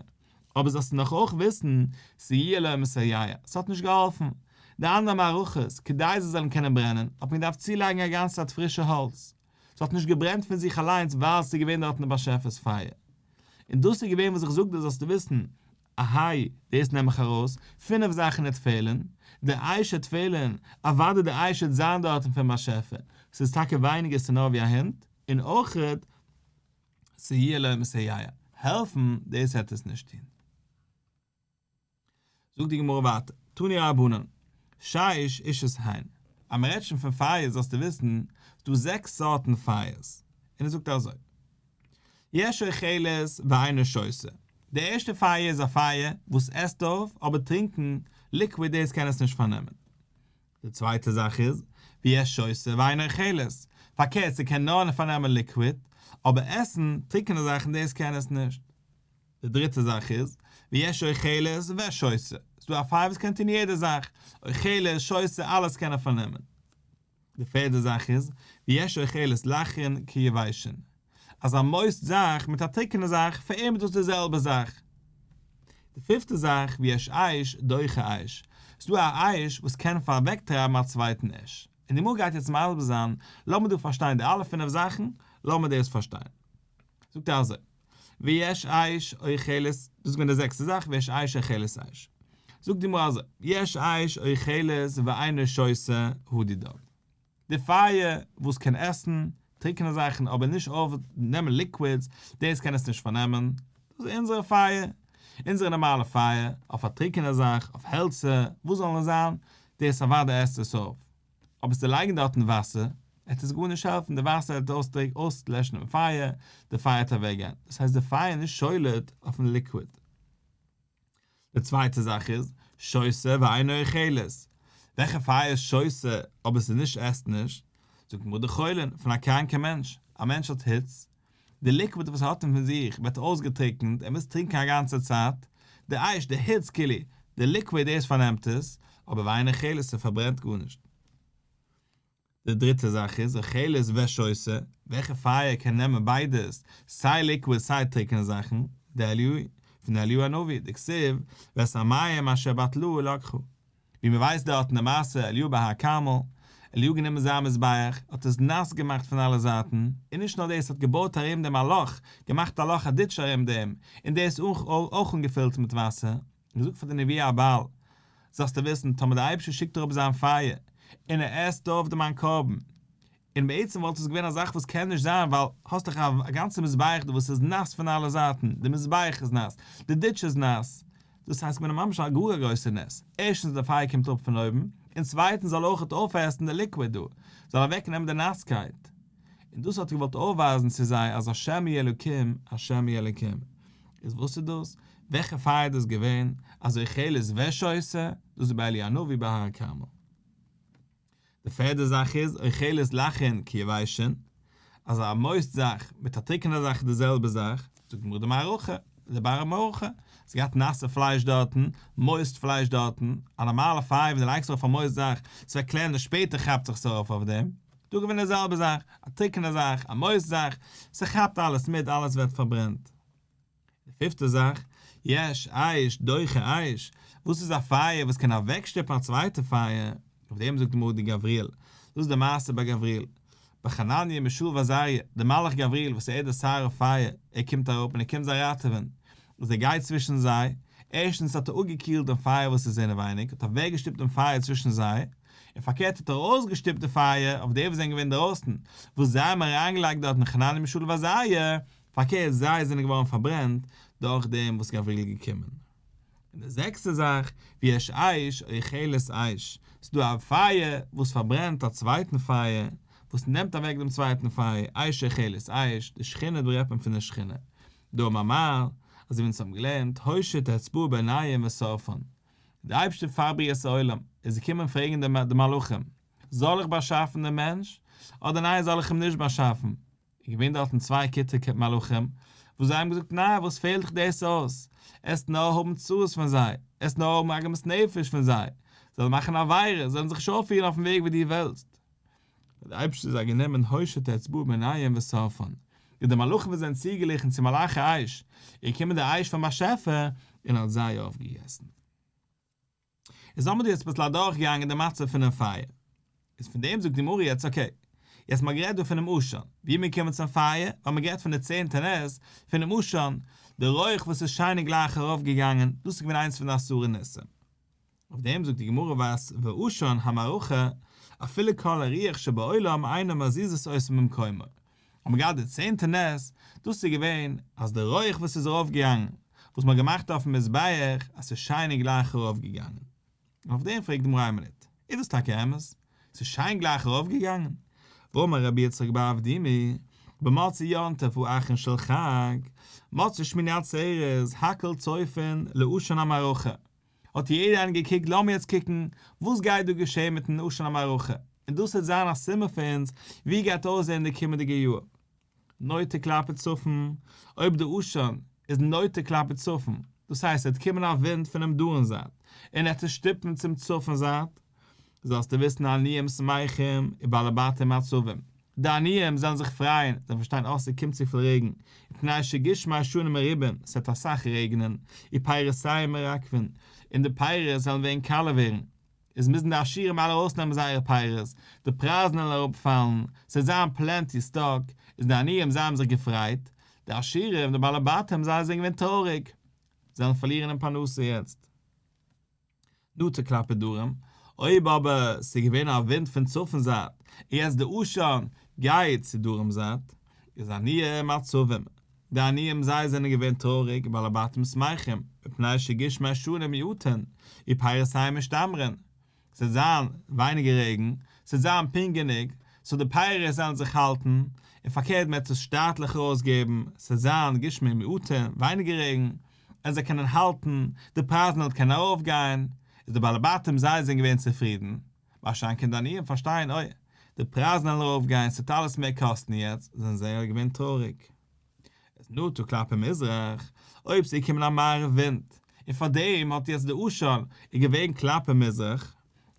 אבער זאלסטו נאך אויך וויסן, סיוע לא מסייע, ס'האט נישט געהאלפן, די אנדערע מערכות, כדי זיי זאלן קענען ברענען, האט מען געדארפט צולייגן א גאנצע צייט פרישע האלץ, ס'האט נישט געברענט פון זיך אליינס ווייל ס'איז געווען דארטן די באשעפער'ס פייער. און דאס איז געווען וואס איך זאג דיר זאלסטו וויסן, אהיי, דאס נעם איך ארויס, פינף זאכן העט פעלן, די אש העט פעלן, אוודאי די אש העט זיין דארטן פון באשעפער, ס'איז טאקע ווייניגער ס'נאר ווי א הונט, און אויכעט סיוע לא מסייע, העלפן, דאס העט עס נישט טון. זאגט די גמרא ווייטער, תנו רבנן, שש אשות הן, אז מען רעדט שוין פון פייער זאלסטו וויסן, ס'דא זעקס סארטן פייערס, און ער זאגט אזוי, יש אוכלת ואינה שותה, די ערשטע פייער איז א פייער וואס עסט אויף אבער טרינקן ליקוויד דאס קען עס נישט פארנעמען. די צווייטע זאך איז ויש שותה ואינה אוכלת, פארקערט ס'קען נאר פארנעמען ליקוויד אבער עסן טריקענע זאכן דאס קען עס נישט. די דריטע זאך איז ויש אוכלת ושותה, ס'דא א פייער וואס קען טון יעדע זאך, אוכלת, שותה, אלעס קען ער פארנעמען. די פערדע זאך איז, ויש אוכלת לחין כיבשין, אז א moist זאך מיט א טרוקענע זאך, פאר אים איז דאס די זעלבע זאך. די פיפטע זאך, ויש אש דוחה אש, ס'איז דא א אש וואס קען אוועקטרייבן א צווייטן אש. און די גמרא גייט יעצט מסביר זיין, לאמיר דא פארשטיין די אלע פינף זאכן, לאמיר דאס פארשטיין. זאגט ער אזוי, ויש אש אוכלת, דאס איז געווען די זעקסטע זאך, ויש אש אוכלת אש. זאגט די גמרא אזוי, יש אש אוכלת ואינה שותה הא דידה. די פייער וואס קען עסן טרוקענע זאכן אבער נישט אויפנעמען ליקווידס, דאס קען עס נישט פארנעמען, דאס איז אונזערע פייער, אונזערע נארמאלע פייער, אויף א טרוקענע זאך, אויף העלצער, וואס זאל עס זיין, דאס אוודאי עסט עס אויף. אבער צו לייגן דארטן וואסער, וועט עס גארנישט העלפן, די וואסער וועט אויסלעשן דעם פייער, די פייער וועט אוועקגיין, דאס הייסט די פייער איז נישט שולט אויפן ליקוויד. די צווייטע זאך איז, שותה ואינה אוכלת, וועלכע פייער איז שותה אבער עס איז נישט עסט נישט, זאגט גמרא דחולין, פון א קראנקע מענטש, א מענטש האט היץ, די ליקוויד וואס ער האט אין פון זיך ווערט אויסגעטריקנט, ער מוז טרינקען א גאנצע צייט, די אש, די היץ כאילו, די ליקוויד דאס פארנעמט עס, אבער ואינה אוכלת ס'פארברענט גארנישט. די דריטע זאך איז אוכלת ושותה, וועלכע פייער קען נעמען ביידעס, סיי ליקוויד סיי טריקענע זאכן, דאליהו, פון אליהו הנביא, דכתיב, ואת המים אשר בטלאה לקחה. ווי מען ווייסט דארט אין די מעשה אליהו בהר כרמל, אליהו גענומען זיין מזבח, האט עס נאס געמאכט פון אלע זייטן, און נישט נאר דאס האט געבויט ארום דעם א לאך, געמאכט א לאך א ditch ארום דעם, און דאס אויך אנגעפילט מיט וואסער, און געזאגט פאר די נביאי הבעל, זאלסטו וויסן, טאמער דער אייבערשטער שיקט אראפ זיין פייער, און ער עסט אויף דעם מיין קרבן. און בעצם וואלט עס געווען א זאך וואס קען נישט זיין ווייל האסט דאך א גאנצע מזבח דא וואס איז נאס פון אלע זייטן, די מזבח איז נאס, די ditch איז נאס, דאס הייסט געווען ממש א גאר א גרויסע נס, ערשטנס די פייער קומט אראפ פון אויבן, און צווייטנס זאל אויכעט אויפעסן די liquid דא, זאל אוועקנעמען די נאסקייט. און דאס האט ער געוואלט אויפווייזן צו זיי אז השם הוא אלוקים, השם הוא אלוקים. איז וואס איז דאס? וועלכע פייער איז דאס געווען? אז אוכלת ושותה? דאס איז ביי אליהו הנביא בהר הכרמל. די פערדע זאך איז אוכלת לחין כיבשין, אז א moist זאך מיט א טרוקענע זאך איז די זעלבע זאך, זאגט די גמרא דמערכה, די בר מערכה, עס געהאט נאסע פלייש דארטן, moist פלייש דארטן, א נארמאלע פייער ווען דו לייגסט ארויף א moist זאך, ס'ווערט קלענער שפעטער כאפט זיך עס ארויף אויף דעם, דא געווען די זעלבע זאך, א טרוקענע זאך, א moist זאך, ס'כאפט אלעס מיט, אלעס ווערט פארברענט. די פיפטע זאך, יש אש דוחה אש, וואס איז א פייער וואס קען אוועקשטופן א צווייטע פייער, אויף דעם זאגט די גמרא די גבריאל, דאס איז די מעשה ביי גבריאל, ביי חנניה מישאל ועזריה, דער מלאך גבריאל וואס ער איז דער שר of fire, ער קומט אראפ און ער קומט זיי ראטעווען, איז ער גייט צווישן זיי, ערשטנס האט ער אפגעקילט דעם פייער וואס איז אינעווייניג, האט אוועקגעשטופט דעם פייער צווישן זיי, און פארקערט האט ער ארויסגעשטופט די פייער אויף די וואס זענען געווען אינדערויסן, וואס זיי האבן אריינגעלייגט דארטן חנניה מישאל ועזריה, פארקערט זיי זענען געווארן פארברענט דורך דעם וואס גבריאל איז געקומען. און די זעקסטע זאך, ויש אש אוכלת אש, ס'איז דא א פייער וואס פארברענט א צווייטן פייער, וואס נעמט אוועק דעם צווייטן פייער, אש אוכלת אש, די שכינה דא רעדט מען פון די שכינה. דאמר מר, אזוי ווי אונז האבן געלערנט, הושיט אצבעו בעיניהם ושרפן. דער אייבערשטער פאר בריאת העולם איז געקומען פרעגן די מלאכים, זאל איך באשאפן דעם מענטש, אדער ניין זאל איך אים נישט באשאפן? איז געווען דארטן צוויי כיתה מלאכים, וואס זיי האבן געזאגט, ניין, וואס פעלט דיך דאס אויס? עסט נאר האבן צרות פון זיי, עסט נאר האבן עגמת נפש פון זיי, זיי זאלן מאכן עבירות, זיי זאלן זיך נישט אויפפירן אויפן וועג ווי דו ווילסט. האט דער אייבערשטער זיי גענומען הושיט אצבעו ביניהם ושרפן, און די מלאכים וואס זענען צוגעגליכן צו מלאכי אש, איז געקומען דער אש פון באשעפער און האט זיי אויפגעגעסן. איז האבן מיר דא יעצט אביסל אדורכגעגאנגען די מצב פונעם פייער. איז פון דעם זאגט די גמרא יעצט okay, יעצט מ'האט גערעדט דא פונעם עשן, ווי מיר קומען צום פייער, האבן מיר גערעדט פון די צענטע נס, פונעם עשן, די רויך וואס איז שיין און גלייך ארויפגעגאנגען, דאס איז געווען איינס פון די עשרה נסים. אויף דעם זאגט די גמרא וואס ועשן המערכה, אפילו כל הרוח שבעולם אינה מזיזת אותו ממקומו. האט מען געהאט די צענטע נס, דאס איז געווען אז די רויך וואס איז ארויף געגאנגען, וואס מען האט געמאכט אויפן מזבח, אז ס'איז שיין און גלייך ארויף געגאנגען. און אויף דעם פרעגט די גמרא איין מינוט, איז דאס טאקע אמת? ס'איז שיין גלייך ארויף געגאנגען? ואמר רבי יצחק בר אבדימי, במוצאי יום טוב האחרון של חג, מוצאי שמיני עצרת, הכל צופין לעשן המערכה, האט יעדער איינער געקוקט לאמיר יעצט קוקן וואס גייט דא געשען מיטן עשן המערכה, און דאס וועט זיין א סימן פאר אונז ווי גייט אויסזען די קומענדיגע יאר. נוטה כלפי צפון, אויב די עשן איז נוטה כלפי צפון, דאס הייסט עס וועט קומען א ווינט פונעם דרום זייט און ער וועט עס שטופן צום צפון זייט, זאלסטו וויסן עניים שמחים ובעלי בתים עצובים, די עניים זאלן זיך פרייען, זיי פארשטיין אה ס'קומט צופיל רעגן, מפני שגשמי שנה מרובין, ס'וועט אסאך רעגענען, ופירותיהם מרקבין, און די פירות זאלן ווערן קאלע ווערן, איז מוזן די עשירים אלע ארויסנעמען זייערע פירות, די פרייזן וועלן אראפפאלן, ס'וועט זיין plenty stock, איז די עניים זיי האבן זיך געפרייט, די עשירים, די בעלי בתים זיי זענען געווען טרויעריג, זיי וועלן פארלירן אין פרנסה יעצט. נוטה כלפי דרום, אויב אבער ס'איז געווען א ווינט פון צפון זייט, און יעצט די עשן גייט צו דרום זייט, איז עניים עצובים, די עניים זיי זענען געווען טרויעריג ובעלי בתים שמחים, מפני שגשמי שנה מועטין, ופירותיהם משתמרין, ס'וועט זיין ווייניגער רעגן, ס'וועט זיין פונקט גענוג, so די פירות זאלן זיך האלטן, און פארקערט מ'וועט עס שטאטליך ארויסגעבן, ס'וועט זיין גשמים מועטין, ווייניגער רעגן, און זיי קענען האלטן, די פרייזן וועלן קענען ארויפגיין, איז די בעלי בתים זיי זענען געווען צופרידן, מה שאין כן די עניים פארשטייען אוי, די פרייזן וועלן ארויפגיין, ס'וועט אלעס מער קאסטן יעצט, זענען זיי געווען טרויעריג. איז נטה כלפי מזרח, אויב ס'איז געקומען א מערב ווינט, און פארדעם האט יעצט די עשן איז געווען כלפי מזרח,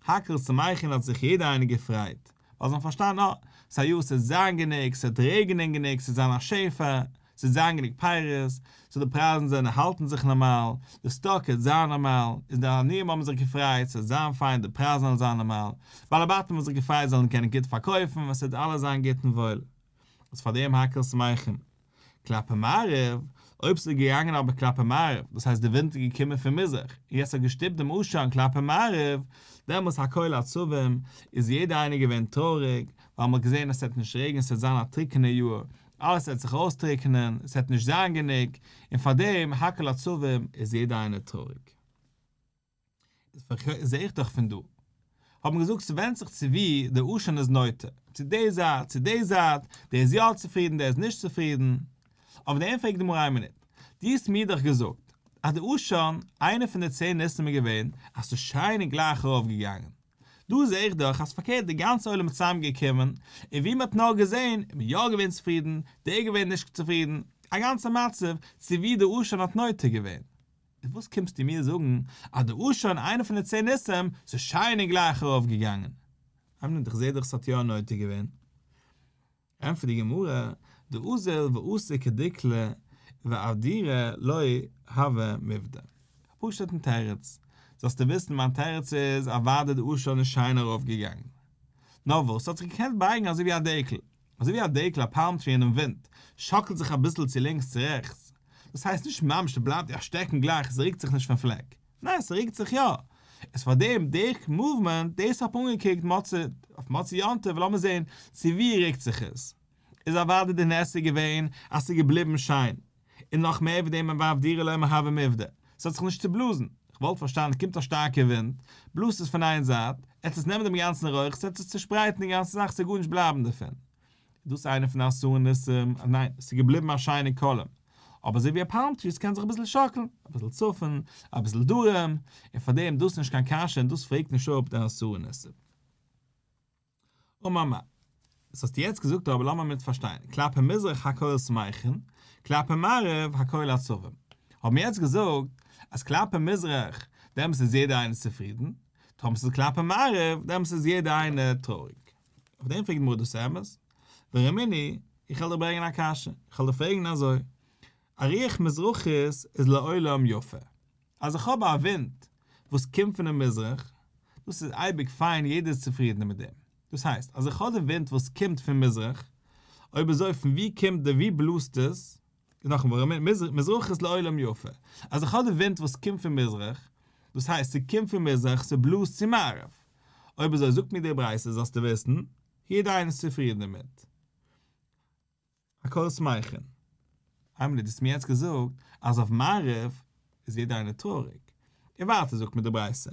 הכל שמחין האט זיך יעדער איינער געפרייט, ווייל זיי האבן פארשטאנען אה, ס'איז א יאר ס'וועט זיין גענוג, ס'וועט רעגענען גענוג, ס'וועט זיין א שפע, ס'וועט זיין גענוג פירות, so די פרייזן זענען האלטן זיך נארמאל, די סטאק וועט זיין נארמאל, איז די עניים האבן זיך געפרייט, ס'וועט זיין פיין, די פרייזן וועלן זיין נארמאל, בעלי בתים האבן זיך געפרייט זיי זאלן קענען גוט פארקויפן, עס וועט אלעס זיין גוט און וואויל. איז פאר דעם הכל שמחין. כלפי מערב, אויב ס'איז געגאנגען אבער כלפי מערב, דאס הייסט די ווינט איז געקומען פון מזרח און יעצט האט געשטופט דעם עשן כלפי מערב, דעמאלס הכל עצבים, איז יעדער איינער געווען טרויעריג, ווייל מ'האט געזען אז ס'וועט נישט רעגענען ס'וועט זיין א טרוקענע יאר, אלעס וועט זיך אויסטרוקענען, ס'וועט נישט זיין גענוג, און פארדעם הכל עצבים איז יעדער איינער טרויעריג. זע איך דאך פון דא. האט מען געזאגט ס'ווענדט זיך צו ווי די עשן איז נוטה, צו די זייט צו די זייט, דער איז יא צופרידן דער איז נישט צופרידן. אויף דעם פרעגט די גמרא איין מינוט, דו האסט מיר דאך געזאגט אז די עשן, איינע פון די צען ניסים איז געווען אז ס'איז שיין און גלייך ארויף געגאנגען. דא זע איך דאך אז פארקערט די גאנצע עולם איז צוזאם געקומען, און ווי מ'האט נאר געזען איז מען יא געווען צופרידן, דער איז געווען נישט צופרידן, א גאנצע מצב צו ווי די עשן האט נוטה געווען. איז וואס קומסטו מיר זאגן אז די עשן איינע פון די צען ניסים ס'איז שיין און גלייך ארויף געגאנגען? איין מינוט איך זעה דאך ס'האט יא נוטה געווען. ענטפערט די גמרא, דאזיל ואתי כדיקלא ואבדורי לא הוה מיבדר. א פשוט'ן תירוץ. זאלסטו וויסן מיין תירוץ איז אוודאי די עשן איז שיין ארויף געגאנגען. נאר וואס ס'האט זיך געקענט בייגן אזוי ווי א דקל. אזוי ווי א דקל א palm tree אינעם ווינט שאקלט זיך אביסל צו לינקס צו רעכטס, דאס הייסט נישט ממש ס'בלייבט יא שטעקן גלייך עס ריקט זיך נישט פון פלעק, ניין ס'ריקט זיך יא, איז פאר דעם די movement דאס האט מען אנגעקוקט מוצאי אויף מוצאי יום טוב לאמיר זעהן צו ווי ריקט זיך עס, איז אוודאי די נס איז געווען אז ס'איז געבליבן שיין, און נאך מער ווי דעם ואבדורי לא מיהוה מיבדר, ס'האט זיך נישט צובלאזן, כ'וואלט פארשטאנען קומט א שטארקע ווינט, בלאזט עס פון איין זייט, עט עס נעמען דעם גאנצן רויך, ס'עט עס צושפרייטן די גאנצע זאך, ס'עט גארנישט בלייבן דערפון. איז דאס איינע פון די עשרה ניסים? ניין, ס'איז געבליבן א שיינע column. אבער אזוי ווי א palm tree, ס'קען זיך אביסל שאקלן, אביסל צפון, אביסל דרום, און פארדעם דאס איז נישט קיין קשיא און דאס פרעגט נישט אפ די עשרה ניסים. אמר מר. דאס האסטו יעצט געזאגט אבער לאמיר מיט פארשטיין, כלפי מזרח הכל שמחין, כלפי מערב הכל עצבים. האבן מיר יעצט געזאגט אז כלפי מזרח דעמאלטס איז יעדער איינער צופרידן, טאמער ס'איז כלפי מערב דעמאלטס איז יעדער איינער טרויעריג. אויף דעם פרעגט די גמרא דאס אמת? ורמינהי, איך וועל דיר ברענגען א קשיא, איך וועל דיר פרעגן אזוי, א רוח מזרחית איז לעולם יפה, אז איך האב א ווינט וואס קומט פונעם מזרח, דאס איז אייביג פיין יעדער איז צופרידן מיט דעם, דאס הייסט אז איך האב די ווינט וואס קומט פון מזרח, אויב אזוי פון ווי קומט די ווי בלאזט עס, נאכאמאל מזרחית לעולם יפה, אז איך האב די ווינט וואס קומט פון מזרח, דאס הייסט ס'קומט פון מזרח ס'בלאזט צו מערב, אויב אזוי זאגט מיר די ברייתא זאלסטו וויסן, יעדער איינער איז צופרידן דערמיט. הכל שמחין. איין מינוט, דו האסט מיר יעצט געזאגט אז אויף מערב איז יעדער איינער טרויעריג. און ווייטער זאגט מיר די ברייתא.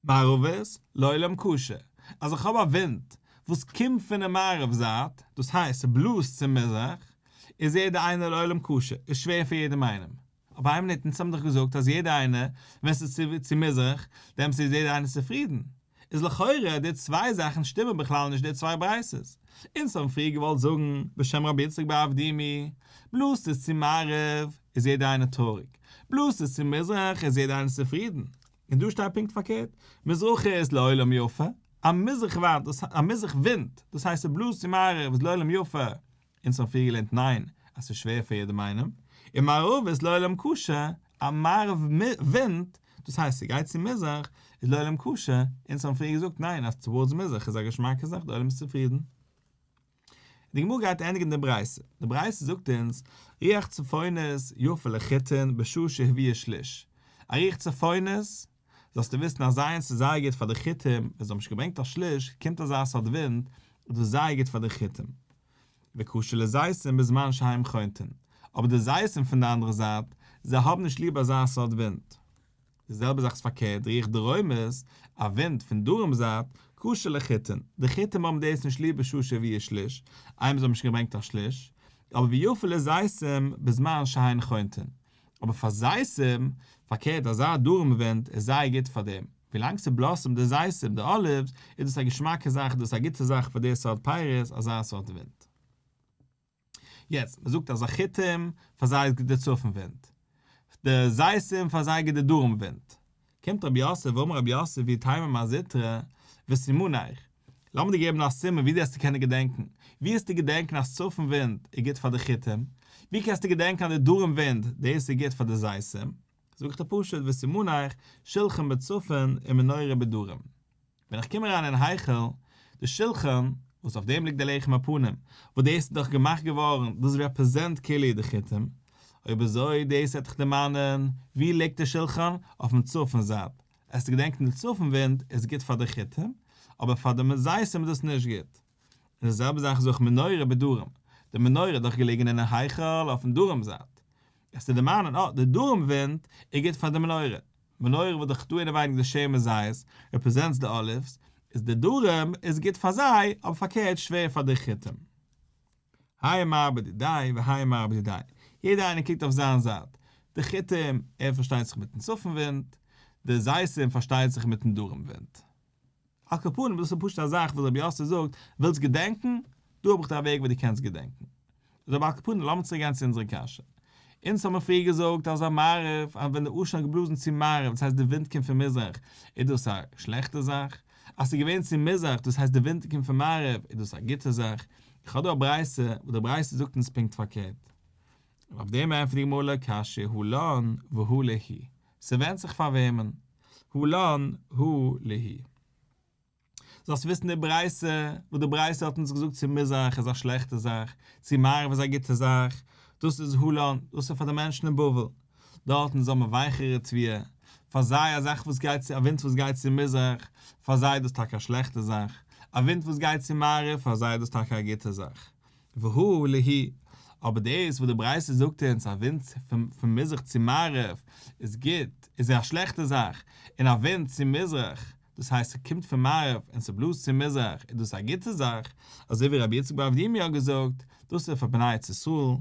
מערבית לעולם קשה, אז איך האב א ווינט וואס קומט פונעם מערב זייט, דאס הייסט ס'בלאזט צום מזרח, איז יעדער איינער לעולם קשה, איז שווער פאר יעדעם איינעם. אבער איין מינוט, אונז האבן דאך געזאגט אז יעדער איינער, ווען ס'איז צו מזרח, דעמאלטס איז יעדער איינער צופרידן. איז לכאורה די צוויי זאכן שטימען בכלל נישט די צוויי ברייתות. אונז האבן פריער געוואלט זאגן בשם רבי יצחק בר אבדימי, בלאזט עס צו מערב איז יעדער איינער טרויעריג, בלאזט עס צו מזרח איז יעדער איינער צופרידן. און דא שטייט פונקט פארקערט, מזרחית איז לעולם יפה, א מזרח וואנט, א מזרח ווינט, דאס הייסט ס'בלאזט צו מערב איז לעולם יפה, אונז האבן פריער געלערנט ניין אז ס'איז שווער פאר יעדעם איינעם, און מערבית איז לעולם קשה, א מערב ווינט, דאס הייסט ס'גייט צו מזרח, איז לעולם קשה, אונז האבן פריער געזאגט ניין אז towards מזרח איז א געשמאקע זאך די עולם איז צופרידן. די גמרא גייט ענדיגן די ברייתא, די ברייתא זאגט אונז, רוח צפונית יפה לחיטין בשעה שהביאו שליש, א רוח צפונית זאלסטו וויסן אז זייענס איז זייער גוט פאר די חיטים, ווען זיי האבן שוין געברענגט א שליש, קומט אזא סארט ווינט, איז דאס זייער גוט פאר די חיטים. וקשה לזיתים בזמן שהם חונטין, אבער די זיתים פון די אנדערע זייט, זיי האבן נישט ליב אזא סארט ווינט. די זעלבע זאך איז פארקערט, רוח דרומית, א ווינט פון דרום זייט, קשה לחיטין, די חיטים האבן דאס נישט ליב בשעה שהביאו שליש, איינמאל זיי האבן שוין געברענגט א שליש, אבער ויפה לזיתים בזמן שהן חונטין, אבער פאר זיתים, פארקערט אזא דרום ווינט איז זייער גוט פאר דעם, ווילאנג ס'בלאסעמט די זיתים, די olives, איז דאס א געשמאקע זאך, דאס איז א גוטע זאך פאר די סארט פירות, אזא סארט ווינט. יעצט, מ'זאגט אז החיטים, פאר זיי איז גוט די צפון ווינט. די זיתים, פאר זיי גוט די דרום ווינט. קומט רב יוסף, ואמר רב יוסף ואיתימא מר זוטרא, וסימניך. לאמיר דיר געבן א סימן ווי דו וועסטו קענען געדענקן. ווי וועסטו געדענקן אז צפון ווינט איז גוט פאר די חיטים? ווי קענסטו געדענקן אז די דרום ווינט דאס איז גוט פאר די זיתים? זאג איך דיר פשוט וסימניך, שלחן בצפון ומנורה בדרום. ווען איך קום אריין אין היכל, די שלחן. וואס אויף דעם ליגט די לחם הפנים, וואס דאס איז דאך געמאכט געווארן, דאס represent כאילו די חיטים, אויב אזוי דאס וועט דיך דערמאנען, ווי ליגט די שולחן? אויפן צפון זייט, עסטו געדענקען די צפון ווינט איז גוט פאר די חיטים, אבער פאר די זיתים איז דאס נישט גוט. און די זעלבע זאך איז אויך מנורה בדרום, די מנורה איז דאך געלעגן אינעם היכל אויפן דרום זייט, עסטו דערמאנען אה, די דרום ווינט איז גוט פאר די מנורה, מנורה וואס דאך דא אינעווייניג די שמן זית represents די olives, איז די דרום איז גוט פאר זיי, אבער פארקערט שווער פאר די חיטים. האי מר בדידיה והאי מר בדידיה, יעדער איינער קוקט אויף זיין זייט, די חיטים, ער פארשטייט זיך מיטן צפון ווינט, די זיתים פארשטייט זיך מיטן דרום ווינט. על כל פנים, דאס איז פשוט א זאך וואס רבי יוסי זאגט, ווילסט געדענקן? דא האב איך דיר א וועג ווי דו קענסט געדענקן. איז אבער על כל פנים, לאמיר צוריק גיין צו אונזערע קשיא. אונז האבן פריער געזאגט אז א מערב, אז ווען די עשן האט געבלאזן צו מערב, דאס הייסט די ווינט קומט פון מזרח, איז דאס א שלעכטע זאך. אז ס'איז געווען צו מזרח, דאס הייסט די ווינט קומט פון מערב, איז דאס א גוטע זאך. איך האב דא א ברייתא, וואס די ברייתא זאגט אונז פונקט פארקערט. און אויף דעם ענטפערט די גמרא לא קשיא הא לן והא להו, ס'ווענדט זיך פאר וועמען, הא לן הא להו. זאלסט וויסן די ברייתא, וואס די ברייתא האט אונז געזאגט צו מזרח איז א שלעכטע זאך, צו מערב איז א גוטע זאך, דאס איז הא לן, דאס איז פאר די מענטשן אין בבל, דארטן זאל מען ווייכערע תבואה, פאר זיי א זאך וואס גייט צו א ווינט וואס גייט צו מזרח, פאר זיי איז דאס טאקע א שלעכטע זאך, א ווינט וואס גייט צו מערב, פאר זיי איז דאס טאקע א גוטע זאך. והא להו, אבער דאס וואס די ברייתא זאגט אונז א ווינט פון מזרח צו מערב איז גוט, איז א שלעכטע זאך, און א ווינט צו מזרח, דאס הייסט ס'קומט פון מערב און ס'בלאזט צו מזרח, איז דאס א גוטע זאך, אזוי ווי רבי יצחק בר אבדימי האט געזאגט, דאס איז פאר בני ארץ ישראל,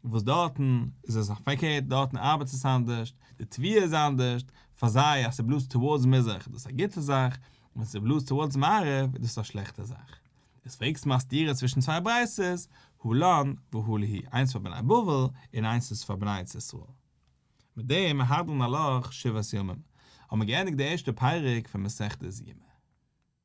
וואס דארטן איז עס פארקערט, דארטן ארבעט עס אנדערש, די תבואה איז אנדערש, פאר זיי אז ס'בלאזט towards מזרח איז דאס א גוטע זאך, און ווען ס'בלאזט towards מערב איז דאס א שלעכטע זאך. איז פרעגסט מיר א סתירה צווישן צוויי ברייתות, הא לן והא להו, איינס פאר בני בבל און איינס איז פאר בני ארץ ישראל. מיט דעם הדרן עלך שבעת ימים האבן מיר געענדיגט די ערשטע פרק פון מסכת יומא.